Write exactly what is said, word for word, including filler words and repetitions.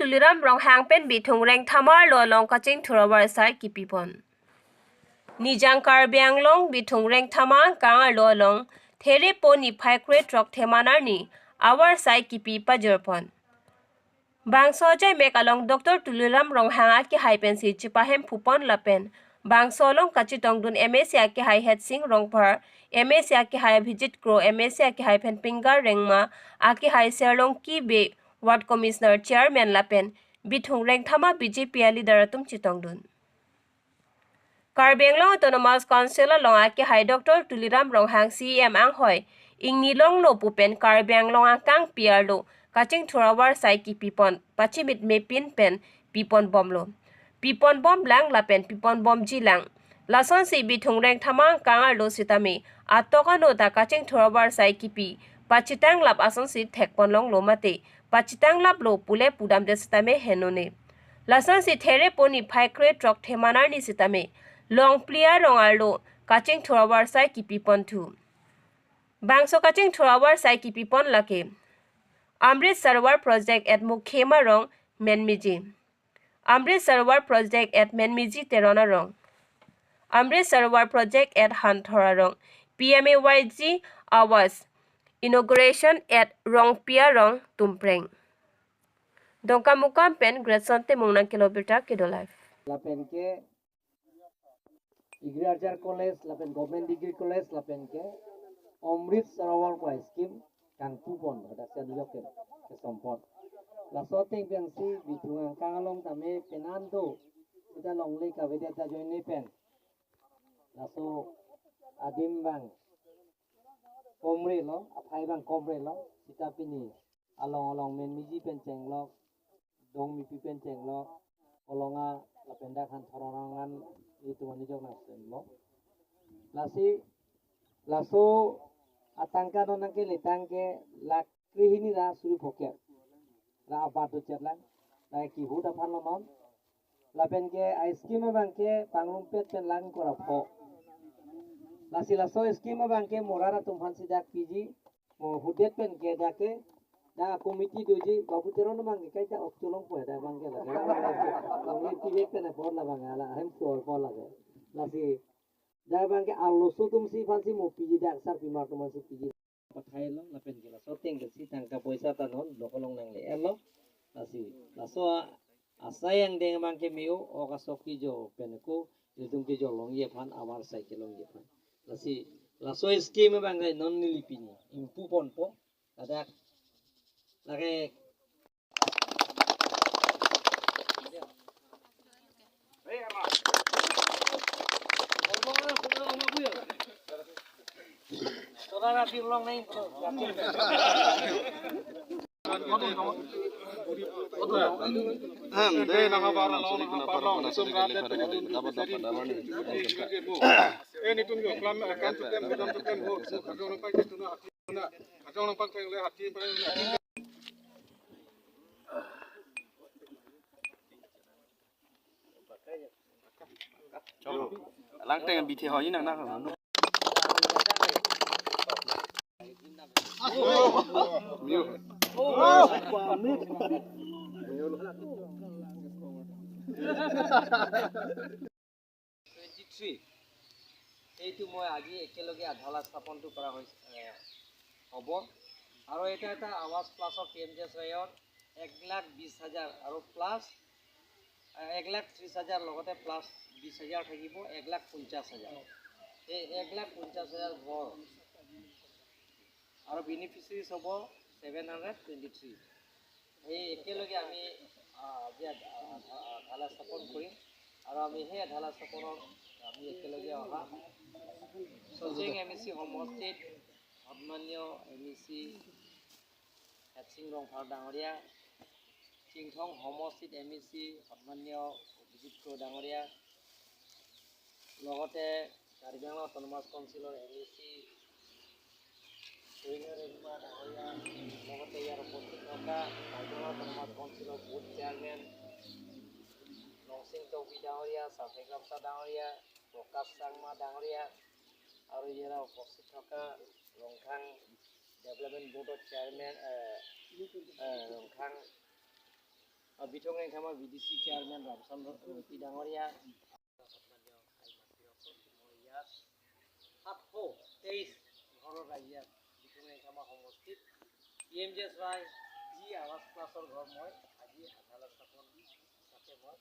Tuliram Ronghang pen Bithung Rengthama arlo along kachingthur avarsai kipipon. Nijang Karbi Anglong Bithung Rengthama angkang arlo along Therepo niphai krethrok Theman arni avarsai kipi pajirpon. Bangso ajaimek along Doctor Tuliram Ronghang akehai pensi chepahemphupon lapen bangso along kachetongdun M A C akehai Headsing Rongphar, M A C akehai Abhijit Kro, M A C akehai pen Pinga Rengma, akehai Serlongki Bey, Ward Commissioner, Chairman lapen Bithung Rengthama B J P a leader atum chetongdun. Karbi Anglong Autonomous Council along akehai Doctor Tuliram Ronghang C E M anghoi ingni longlo pu pen Karbi Anglong angkangpi arlo kachingthur avarsai kipipon pachimit mepin pen piponbomlo. Piponbomlang lapen piponbomjilang. Lasonsi Bithung Rengthama angkang arlo sitame atok ano ta kachingthur avarsai kipi pachitanglap asonsi thekponlonglo mate pachitanglaplo pule pudamde sitame henone. Lasonsi Therepo niphai krethrok Theman arni sitame Longpli arong arlo kachingthur avarsai kipiponthu. Bangso kachingthur avarsai kipipon lake Amrit Sarovar Project at Mukhem arong Menmiji, Amrit Sarovar Project at Menmiji Teron arong, Amrit Sarovar Project at Hanthor arong, P M A Y G Awas inauguration at Rongpi arong Tumpreng. Dongkamukam pen Grayson Timung nangkelo birta Kedo Live. Lapen ke Agriculture College lapen Government Degree College lapen ke Amrit Sarovar pu scheme kangpupon hadak se niyok ke kesompon. Laso ateng pensi Bithung angkang along tame penang do sita longle kavedet ajoine pen laso adim abang komrelo, aphai abang komrelo, sita pini along along Menmiji pen chenglok, Dongmipi pen chenglok, Kolonga lapen dak Hanthor arong an itum anijok nangsemlo. Lasi laso atangka non nangkeletang ke lakh krehini ra suri phokep ra abat dochet lang. Lake kihut aphan lo non. Lapen ke a scheme abang ke pangrumpet pen lang kora pho. Lasi laso scheme abang ke morar atum aphansi dak piji. Mo hudet pen ke dak ke da committee doji Babu Teron abang ke kaita ok cholong po da abang ke lake. Abang ke pivek pen apor labang ala hem floor apor lake. Lasi da abang ke arloso atumsi aphansi mo piji dak sarpimar atum aphansi piji. Pathailo lapen ke laso ateng ke si tangka poisa ta non lok along nangle-etlo. Lasi laso a- asai angdeng abang ke me-o, ok asok kejo pen ko ilitum kejor longji aphan, avarsai kelongji aphan. Lasi laso scheme abang ke non neli pini ingpuponpo. Ladak lake Langteng bithe ho inang na. Twenty three, এইটো মই আজি একেলগে আধালা স্থাপনটো কৰা হৈছে, এ, হ'ব। আৰু এটা এটা আৱাস প্লাছৰ পি এম জি এছ ৱাইৰ এক লাখ বিছ হাজাৰ আৰু প্লাছ, এ, এক লাখ ত্ৰিছ হাজাৰ লগতে প্লাছ বিছ হাজাৰ থাকিব, এক লাখ পঞ্চাছ হাজাৰ। এই এক লাখ পঞ্চাছ হাজাৰ ঘৰ আৰু বেনিফিচিয়াৰিজ হ'ব ছেভেন হাণ্ড্ৰেড টুৱেণ্টি থ্ৰী। সেই একেলগে আমি, আহ, আজি আধ-, আধা-, আধালা স্থাপন কৰিম আৰু আমি সেই আধালা স্থাপনত আমি একেলগে অহা চচেং এম ই চি সমষ্টিত সন্মানীয় এম ই চি হেডচিং ৰংফাৰ ডাঙৰীয়া, চিংথং সমষ্টিত এম ই চি সন্মানীয় অভিজিত কো ডাঙৰীয়া, লগতে কাৰ্বি আংলং অট'নমাছ কাউন্সিলৰ এম ই চি ৰিঙা ৰেংমা ডাঙৰীয়া, লগতে ইয়াৰ উপস্থিত থকা কাৰ্বি আংলং অট'নমাছ কাউন্সিলৰ বুথ চেয়াৰমেন লংচিং টকবি ডাঙৰীয়া, চাফে গামছা ডাঙৰীয়া, প্ৰকাশ চাংমা ডাঙৰীয়া আৰু ইয়াৰ উপস্থিত থকা ৰংখাং ডেভেলপমেণ্ট বৰ্ডৰ চেয়াৰমেন, এ, এ, ৰংখাং আহ, Bithung Rengthama V D C chairman Ramchandra Rongti ডাঙৰীয়া। মই ইয়াত সাতশ তেইছ ঘৰৰ ৰাইজে বিথুং ৰেংথামা সমষ্টিত P M G S Y G Awas ক্লাছৰ ঘৰ মই আজি আধাৰ স্থাপন হিচাপে মই